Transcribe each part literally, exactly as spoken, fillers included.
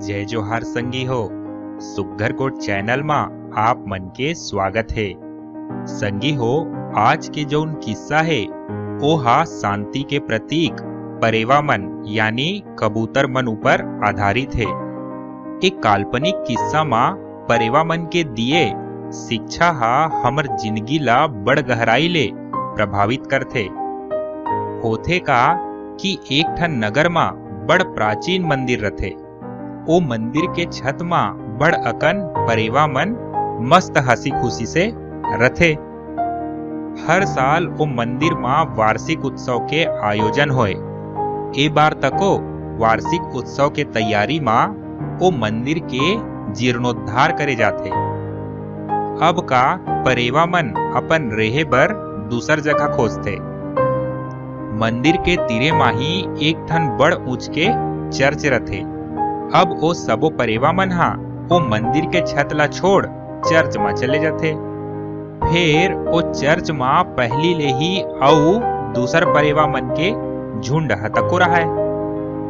जय जोहार संगी हो, सुग्घर कोट चैनल मा आप मन के स्वागत हे। संगी हो, आज के जौन किस्सा हे, ओ हा शांति के प्रतीक परेवा मन यानी कबूतर मन ऊपर आधारित हे। एक काल्पनिक किस्सा मा परेवा मन के दिए शिक्षा हा हमर जिंदगी ला बड़ गहराई ले प्रभावित करथे। होथे का कि एक ठन नगर मा बड़ प्राचीन मंदिर रथे। ओ मंदिर के छत मा बड़ अकन परेवा मन मस्त हंसी खुशी से रथे। हर साल ओ मंदिर मा वार्षिक उत्सव के आयोजन होय। ए बार तको वार्षिक उत्सव के तैयारी मा ओ मंदिर के जीर्णोद्धार करे जाथे। अब का परेवा मन अपन रेहे बर दूसर जगह खोजथे। मंदिर के तीरे मा ही एक ठन बड़ ऊंच के चर्च रथे। अब ओ सबो परेवा मन हा ओ मंदिर के छत ला छोड़ चर्च मा चले जाथे। फेर ओ चर्च मा पहली ले ही अउ दूसर परेवा मन के झुंड ह तको रहय।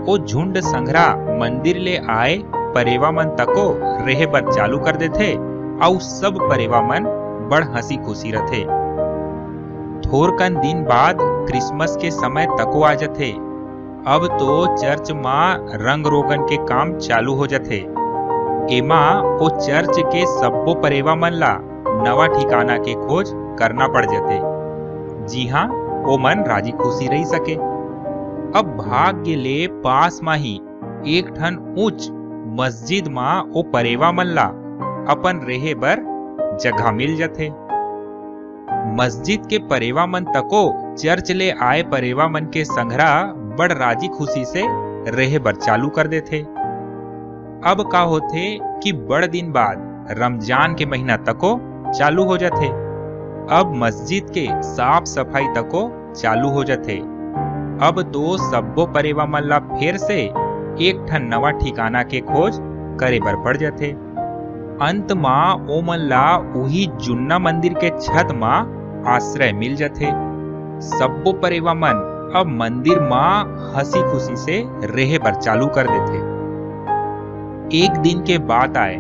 ओ झुंड संघरा मंदिर ले आए परेवा मन तको रेहे बर चालू कर देथे, अउ सब परेवा मन बड़ हंसी खुशी रथे। थोरकन दिन बाद क्रिसमस के समय तको आ जथे। अब तो चर्च मा रंग रोगन के काम चालू हो जथे। एमा ओ चर्च के सब्बो परेवा मन ला नवा ठिकाना के खोज करना पड़ जथे, जिहां ओमन राजी खुशी रही सके। अब भाग्य ले पास मा ही एक ठन ऊंच मस्जिद मा ओ परेवा मन ला अपन रेहे बर जगह मिल जथे। मस्जिद के परेवा मन तको चर्च ले आए परेवा मन के संघरा बड़ राजी खुशी से रेहे बर चालू कर देथे। अब का होथे कि बड़ दिन बाद रमजान के महीना तको चालू हो जथे। अब मस्जिद के साफ सफाई तको चालू हो जथे। अब तो सब्बो परेवा मन ला फेर से एक ठन नवा ठिकाना के खोज करे बर पड़ जथे। अंत मा ओमन ला उही जुन्ना मंदिर के छत मा आश्रय मिल जथे। सब्बो परेवा मन अब मंदिर मा हंसी खुशी से रेहे बर चालू कर देथे। एक दिन के बात आय,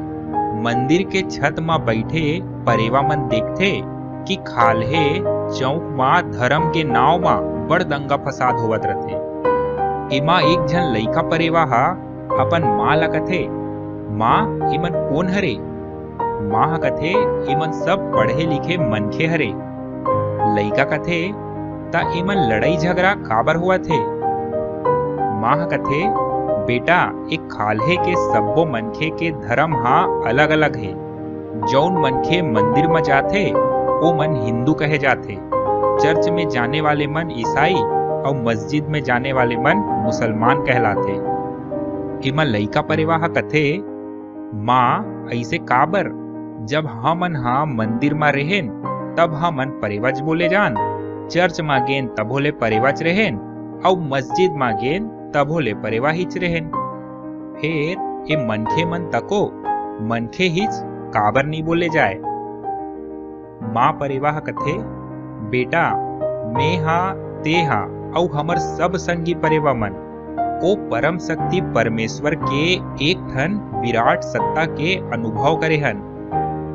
मंदिर के छत मा बैठे परेवा मन देखथे कि खाल्हे चौक मा धरम के नाव मा बड़ दंगा फसाद होवत रथे। एमा एक झन लइका परेवा हा अपन माँ ला कथे, "माँ, एमन कोन हरे?" माँ ह कथे, "एमन सब पढ़े लिखे मनखे हरे।" लइका कथे, "त एमन लड़ई झगरा काबर होवत हे?" माँ ह कथे, "बेटा, ए खाल्हे के सब्बो मनखे के धरम हा अलग-अलग हे। जउन मनखे मंदिर म जाथे, ओमन हिंदू कहे जाथे। चर्च में जाने वाले मन ईसाई अउ मस्जिद में जाने वाले मन मुसलमान कहलाथे।" एमा लइका परेवा ह कथे, "माँ, अइसे काबर? जब हमन ह मंदिर म रेहेन, तब हमन परेवाच बोले जान, चर्च म गेन, तभो ले परेवाच रेहेन, अउ मस्जिद म गेन, तभो ले परेवा हिच रेहेन। फेर ए मनखे मन तको मनखे हिच काबर नइ बोले जाय?" माँ परेवा ह कथे, "बेटा, मेंहा, तेंहा अउ हमर सब संगी परेवा मन ओ परम शक्ति परमेश्वर के एक ठन विराट सत्ता के अनुभव करे हन।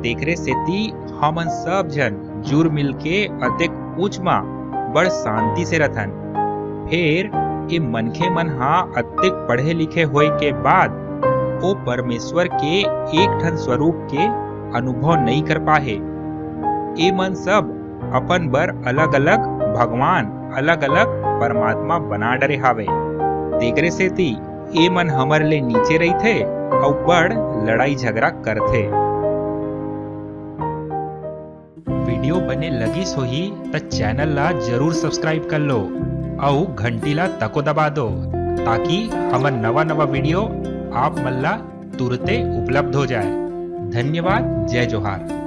तेकरे सेती हमन सब झन जुर मिल के अतेक ऊंच म बड़ शांति से रथन। फेर ए मनखे मन ह अतेक पढ़े लिखे होए के बाद ओ परमेश्वर के एक ठन स्वरूप के अनुभव नइ कर पाहे। ए मन सब अपन बर अलग-अलग भगवान, अलग-अलग परमात्मा बना डरे हावे। तेकरे सेती ए मन हमर ले नीचे रहिथे अउ बड़ लड़ाई झगरा करथे।" वीडियो बने लगिस होही त चैनल ला जरूर सब्सक्राइब कर लो अउ घंटी ला तको दबा दो, ताकि हमर नवा नवा वीडियो आप मन ला तुरते उपलब्ध हो जाए। धन्यवाद। जय जोहार।